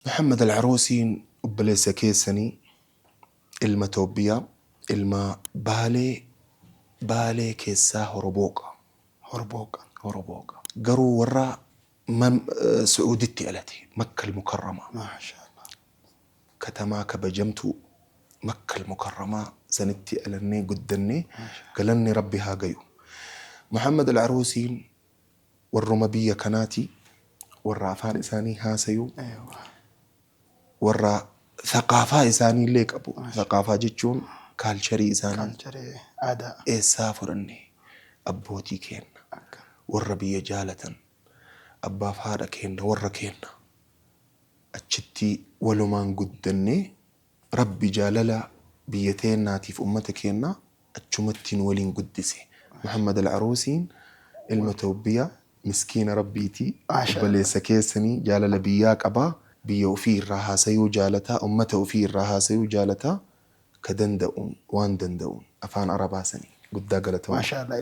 Muhammad Al-Aruusiin obboleessa keessanii, ilma Toobbiyaa, ilma Baalee, Baalee keessaa Horobooqa. Horbooqa. Horobooqa. Garuu warra Su'uuditti dhalate, Makka al-Mukarramaa. Maashaallah. Katamaa kabajamtuu Makka al-Mukarramaa sanitti dhalannee guddannee, galanni Rabbi haa gayu. Muhammad Al-Aruusiin warruma biyya kanaati, warra afaan isaanii haasayu, warra thaqaafaa isaaniillee qabu. Thaqaafaa jechuun culture isaanii. Culture, aadaa. Eessaa fudhanne? Abbootii keenna. Warra biyya jaalatan. Abbaaf haadha keenna, warra keenna. Achitti walumaan guddannee, Rabbi jaalala biyya teennaatiif ummata keenna achumatti nu waliin guddise. Muhammad Al-Aruusiin ilma Toobbiyaa, miskiina Rabbiiti. Obboleessa keessanii, jaalala biyyaa qabaa. Biyya ofii irraa haasayuu jaalataa. Ummata ofii irraa haasayuu jaalataa. Ka danda'uun, waan danda'uun afaan Arabaa sanii guddaa galatooma. Maashaallah.